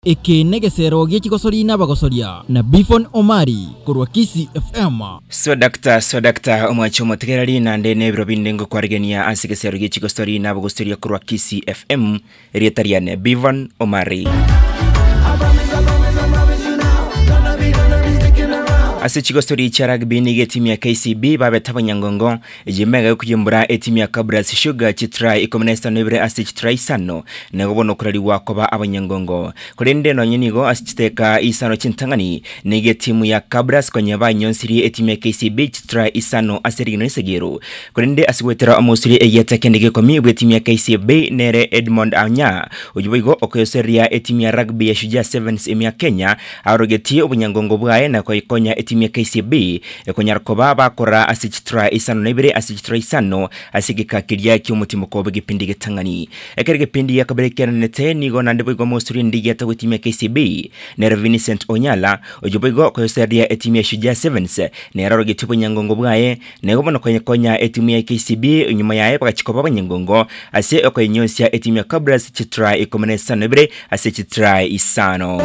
Eke negesero gie chigosori nabagosoria na Bifon Omari korwa Kisii FM. Swadakta, swadakta, omwanche omotegereri, naende nebiro binde ngokwarigenia ase egesero gie chigosori nabogosoria korwa Kisii FM, erieta riane Bivon Omari. Ase chigosori chia rugby nigo etimu ya KCB babete abanyangongo Eyio mega yokoyimbora etimu ya Kabras Sugar chitry ikomi na isano ibere ase chitry isano, nigo bono okorarigwa koba abanyangongo. Korende nonye nigo ase chiteka isano chintang'ani, nigo etimu ya Kabras konya banyonsirie etimu ya KCB chitry isano ase rigena risageru. Korende ase goetera omosuri egieta kende gekomi bw'etimu ya KCB nere Edmond Anya, oyio boigo okoyoseria etimu ya rugby ya Shujaa Sevens ime ya Kenya, aorogetie obonyangongo bwaye na koyekonya etimu ya KCB Ekonyara koba bakora ase chitra isano na ibere ase chitra isano ase egeka keria ki'omotimoko bw'egepindi getang'ani. Ekero egepindi gia kabere kiaranete, nigo naende boigo omosuri ndigi atagwa etimu ya KCB, nere Vinicent Onyala, oyio boigo okoyoseria etimu ya Shujaa Sevens, nere orogetie obonyangongo bwaye, na igo bono konya etimu ya KCB nyuma yaye bagachia koba abanyangongo ase okoyenyonsia etimu ya Cobras chitra ikomi na isano na ibere ase chitrai isano.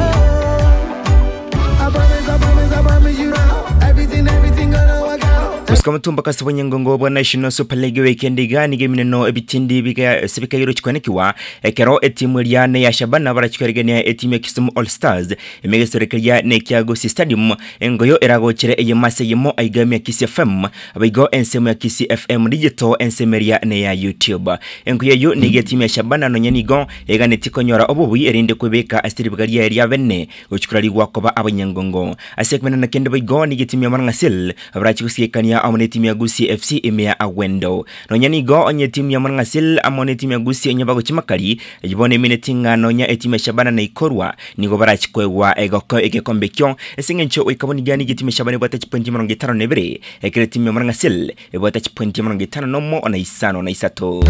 Gosika omotumbo kase obonyangongo bwa National Super League weekend iga nigo emineno ebitindi biga ase bikairwe chikwanekigwa ekero etimu eria ne ya Shabana barachikoerigania etimu ya Kisumu All Stars emegesero keria ne ekia Gusii Stadium engoyo eragochere eyemo ase eyemo aiga ime ya Kisii FM Boigo ensemo ya Kisii FM Digital ensemo eria neya YouTube. Enkuya eyio nigo etimu ya Shabana nonya nigo eganetie konyora obobui erinde kwebeka ase ribaga riaye ria bene gochia korarigwa koba abanyangongo. Ase ekemenano kende boigo nigo etimu ya Murang'asil barachie gosiekania amo netimu ya Gusii FC ime ya Awendo. Nonya nigo onye etimu ya Murang'asil amo netimu ya Gusii onye bagochia makari, eyio bono emineti ng'a nonya etimu ya Shabana naikorwa nigo barachie koegwa egoko egekombe ekio ase eng'encho goika bono iga nigo etimu ya Shabana ebwate chipointi emerongo etano na ebere ekero etimu ya Murang'asil ebwate chipointi emerongo etano nomo na isano na isato.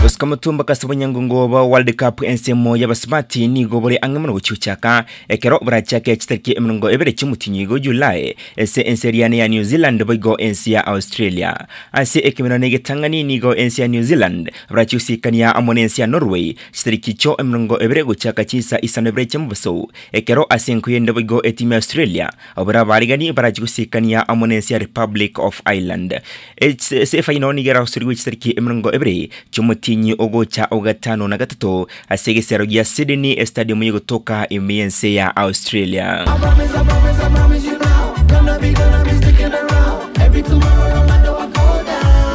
Gosika omotumba kase obonyangongo bwa World Cup ensemo y'abasubati nigo bore ang'e mono gochia gochaka ekero borachake chitariki emerongo ebere chi'omotienyi oigo Julai ase ense eria ya New Zealand boigo ense ya Australia. Ase ekemerano egetang'ani nigo ense ya New Zealand barachie gosikania amo nense ya Norway chitariki chio emerongo ebere gochaka chinsa isano ibere chi'omobaso ekero ase enko yende boigo etimu ya Australia Abwo abaarigani barachie gosikania amo nense ya Republic of Ireland. Ase efaino nigo eragosorigwe chitariki 20 chi'omotienyi ogocha o gatano na gatato ase egesero gia Sydney estadium y'egotoka ime y'ense ya Australia.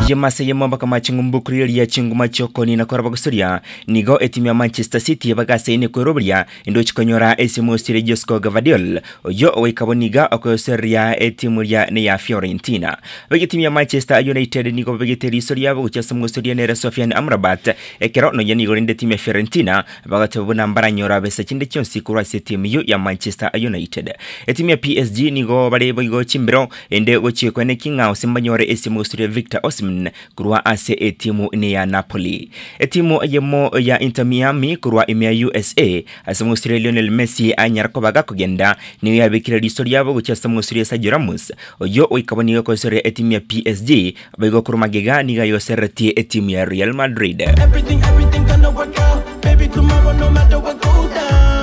Yemase yemo bakamache ng'umbu korigereria chinguma chi'okonina koraba gosoria nigo etimu ya Manchester City bagasaine kweroberia Indochi konyora esimo osire Josko Gvardiol oyio ogoika boniga okoyosereria etimu eria neya Fiorentina. Abaiga etimu ya Manchester United nigo babegete riso riabo gochia ase omogosoria nere Sofiane Amrabat ekero nonya nigo rende etimu ya Fiorentina bagateba buna mbaranyora besa chinde chionsi korwa ase etimu eyio ya Manchester United. Etimu ya PSG nigo bare boigo chimbero ende gochia koenekia ng'a gose mbanyore esimo gosoria Victor Osimhen Korwa ase etimu neya Napoli. Etimu eyemo ya Inter Miami korwa ime ya USA ase omosiri Lionel Messi anyara koba gakogenda nigo yabekire riso riabo gochia ase omosiri Sergio Ramos oyio oikabwa nigo akoisoria etimu ya PSG boigo korwa magega nigo ayosereretie etimu ya Real Madrid.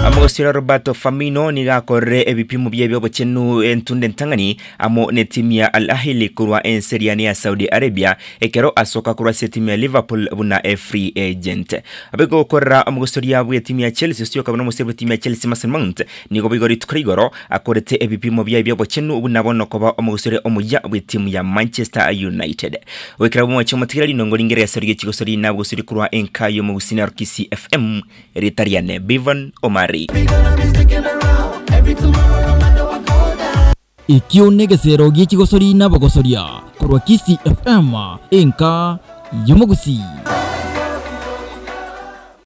Omogosira Roberto Firmino nigo akorire ebipimo biaye bi'obochenu entunda entang'ani amo netimu ya Al Ahly korwa ense eria ya Saudi Arabia ekero asoka korwa ase etimu ya Liverpool buna e free agent. Boigo gokorera omogosoria bw'etimu ya Chelsea osio okaba nomoseri bw'etimu ya Chelsea Mason Mount nigo boigo rituko ria igoro akorete ebipimo biaye bi'obochenu buna bono koba omogosoria omoyia bw'etimu ya Manchester United. Goikera bw'omochie omotigera rinongo ringe riasaria chigosori na obogosori korwa enka y'omogusii nero Kisii FM Erieta riane Bevan Omari. Ekio negesero gie chigosori nabogosoria korwa Kisii FM, enka y'omogusii.